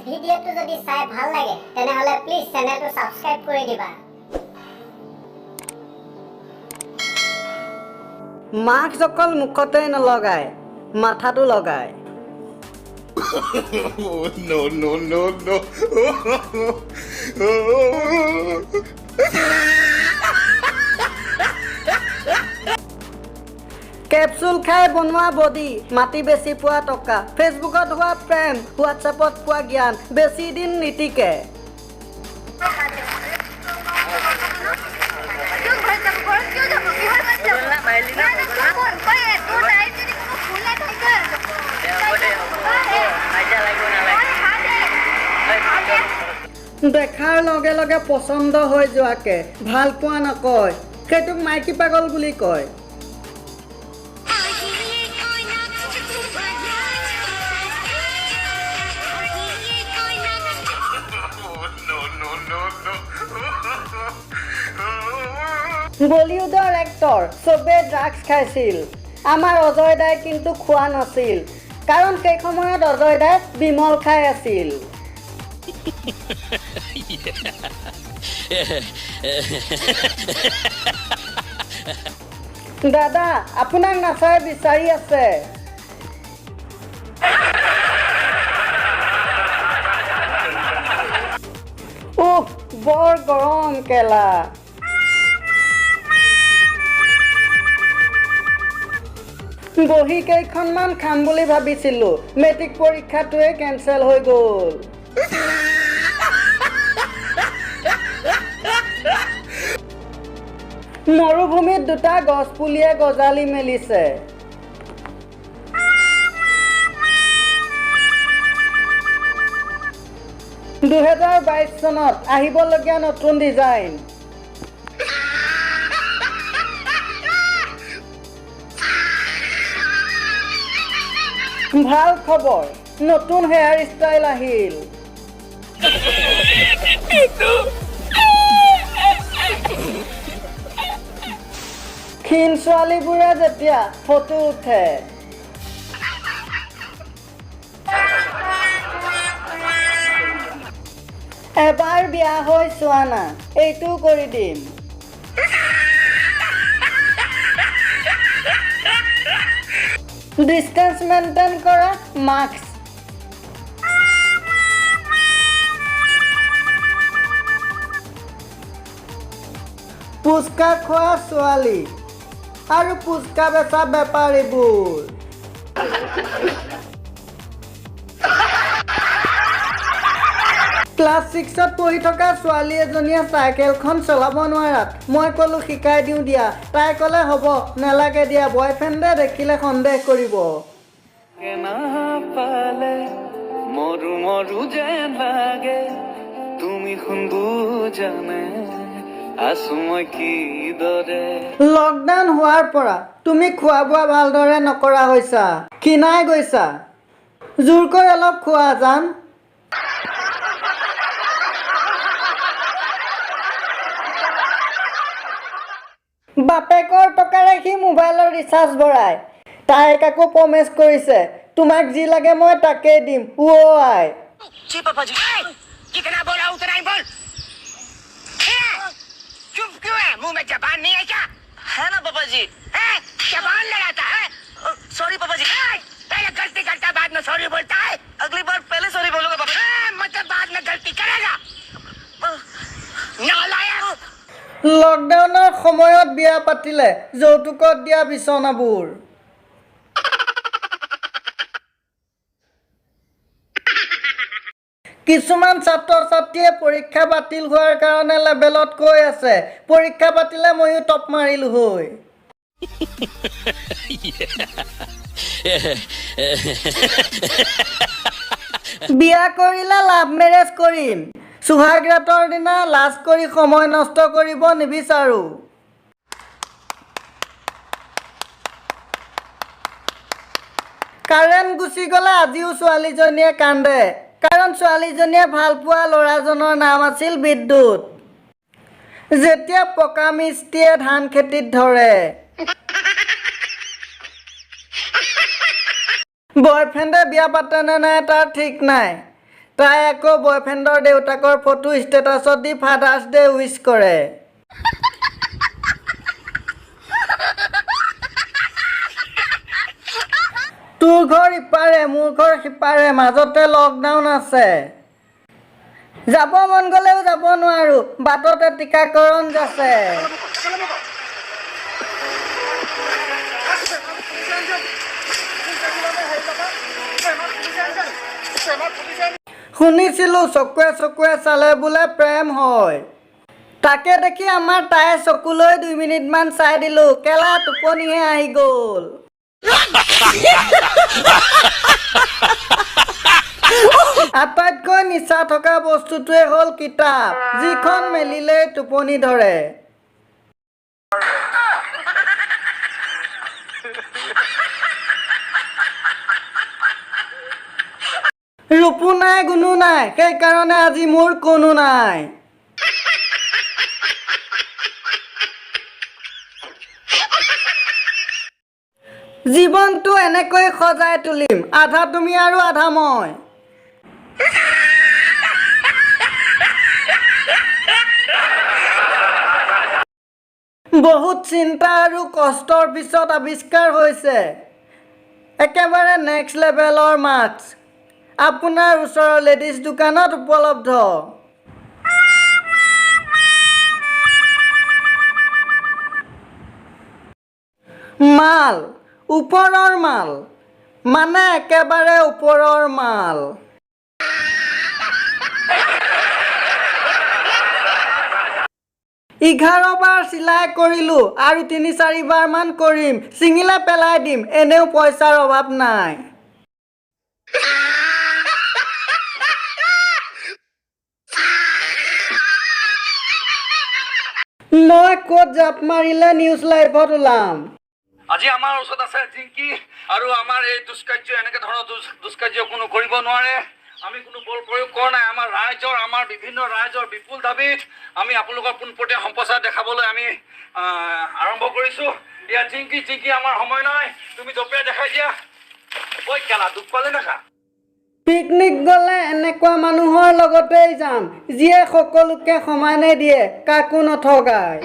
ভিডিঅ'টো যদি চাই ভাল লাগে, তেনেহ'লে প্লিজ চেনেলটো ছাবস্ক্ৰাইব কৰি দিবা। মাস্ক অকল মুখতেই নলগায়, মাথাতো লগায়। No, no, no, no. Capsule খাই বনোৱা বডি, মাটি বেচি পোৱা টকা, ফেচবুকত হোৱা প্ৰেম, হোৱাটছএপত পোৱা জ্ঞান বেছি দিন নীতিকে। দেখাৰ লগে লগে পচন্দ হৈ যোৱাকে ভাল পোৱা নকয়, সেইটোক মাইকী পাগল বুলি কয়। No, no, no, no. বলিউডৰ এক্টৰ চবে ড্ৰাগছ খাইছিল, আমাৰ অজয় দাই কিন্তু খোৱা নাছিল, কাৰণ সেই সময়ত অজয় দাই বিমল খাই আছিল। দাদা, আপোনাক নাচাই বিচাৰি আছে। উহ, বৰ গৰম কেলা। বহী কেইখনমান খাম বুলি ভাবিছিলো, মেট্ৰিক পৰীক্ষাটোৱে কেঞ্চেল হৈ গ'ল। মৰুভূমিত দুটা গছপুলিয়ে গজালি মেলিছে। 2022 চনত আহিবলগীয়া নতুন ডিজাইন। ভাল খবৰ, নতুন হেয়াৰ ষ্টাইল আহিল। ক্ষীণ ছোৱালীবোৰে যেতিয়া ফটো উঠে। এবাৰ বিয়া হৈ চোৱা না, এইটোও কৰি দিম। ডিষ্টেঞ্চ মেইনটেইন কৰা মাস্ক। পুচকা খোৱা ছোৱালী আৰু পুচকা বেচা বেপাৰীবোৰ। ক্লাছ ছিক্সত পঢ়ি থকা ছোৱালী এজনীয়ে চাইকেলখন চলাব নোৱাৰাত মই ক'লো, শিকাই দিওঁ দিয়া। তাই ক'লে, হ'ব নালাগে দিয়া, বয়ফ্ৰেণ্ডে দেখিলে সন্দেহ কৰিব। নাপালে মৰো মৰো যেন লাগে, তুমি বুজানে আছো মই কিদৰে। লকডাউন হোৱাৰ পৰা তুমি খোৱা বোৱা ভালদৰে নকৰা হৈছা, ক্ষীণাই গৈছা। জোৰকৈ অলপ খোৱা জান। বাপেকৰ টকাৰে সি মোবাইলৰ ৰিচাৰ্জ ভৰায়। তাইক আকৌ প্ৰমেছ কৰিছে, তোমাক যি লাগে মই তাকেই দিম। অ' আই। जी पापा जी, जितना बोला उतना ही बोल। चुप क्यों है? मुंह में जबान नहीं है क्या? है ना पापा जी। है? जबान लड़ाता है। सॉरी पापा जी। पहले गलती करता, बाद में सॉरी बोलता है। अगली बार पहले सॉरी बोलूंगा पापा। मतलब बाद में गलती करेगा, नालायक। লকডাউনৰ সময়ত বিয়া পাতিলে যৌতুকত দিয়া বিচনাবোৰ। কিছুমান ছাত্ৰ ছাত্ৰীয়ে পৰীক্ষা বাতিল হোৱাৰ কাৰণে লেবেলত কৈ আছে, পৰীক্ষা পাতিলে ময়ো টপ মাৰিলো হৈ। বিয়া কৰিলে লাভ মেৰেজ কৰিম, চুহাগ ৰাতৰ দিনা লাজ কৰি সময় নষ্ট কৰিব নিবিচাৰোঁ। কাৰেণ্ট গুচি গ'লে আজিও ছোৱালীজনীয়ে কান্দে, কাৰণ ছোৱালীজনীয়ে ভাল পোৱা ল'ৰাজনৰ নাম আছিল বিদ্যুৎ। যেতিয়া পকা মিস্ত্ৰীয়ে ধান খেতিত ধৰে। বয়ফ্ৰেণ্ডে বিয়া পাতেনে নাই তাৰ ঠিক নাই। তাই আকৌ বয়ফ্ৰেণ্ডৰ দেউতাকৰ ফটো ষ্টেটাছত দি ফাদাৰ্ছ ডে উইচ কৰে। তোৰ ঘৰ ইপাৰে, মোৰ ঘৰ সিপাৰে, মাজতে লকডাউন আছে। যাব মন গ'লেও যাব নোৱাৰো, বাটতে টীকাকৰণ যাচে। শুনিছিলোঁ চকুৱে চকুৱে চালে বোলে প্ৰেম হয়। তাকে দেখি আমাৰ তাইৰ চকুলৈ 2 মিনিটমান চাই দিলোঁ, কেলা টোপনিহে আহি গ'ল। আটাইতকৈ নিচা থকা বস্তুটোৱে হ'ল কিতাপ, যিখন মেলিলেই টোপনি ধৰে। ৰূপো নাই গুণো নাই, সেইকাৰণে আজি মোৰ কোনো নাই। জীৱনটো এনেকৈ সজাই তুলিম, আধা তুমি আৰু আধা মই। বহুত চিন্তা আৰু কষ্টৰ পিছত আৱিষ্কাৰ হৈছে একেবাৰে নেক্সট লেভেলৰ মাস্ক, আপোনাৰ ওচৰৰ লেডিজ দোকানত উপলব্ধ। মাল ওপৰৰ মাল, মানে একেবাৰে ওপৰৰ মাল। 11 বাৰ চিলাই কৰিলোঁ আৰু 3-4 বাৰমান কৰিম, ছিঙিলে পেলাই দিম, এনেও পইচাৰ অভাৱ নাই। মই ক'ত জাপ মাৰিলে নিউজ লাইভত ওলাম। আজি আমাৰ ওচৰত আছে জিংকি, আৰু আমাৰ এই দুষ্কাৰ্য, এনেকে ধৰণৰ দুষ্কাৰ্য কোনো কৰিব নোৱাৰে। আমি কোনো বল প্ৰয়োগ কৰা নাই। আমাৰ ৰাইজৰ, আমাৰ বিভিন্ন ৰাইজৰ বিপুল দাবীত আমি আপোনালোকৰ পোনপটীয়া সম্প্ৰচাৰ দেখাবলৈ আমি আৰম্ভ কৰিছোঁ। ইয়াত জিংকি, জিংকি আমাৰ সময় নাই, তুমি জঁপিয়াই দেখাই দিয়া। ঐ কেলা, দুখ পালে দেখা। পিকনিক গ'লে এনেকুৱা মানুহৰ লগতেই যাম, যিয়ে সকলোকে সমানে দিয়ে, কাকো নঠগায়।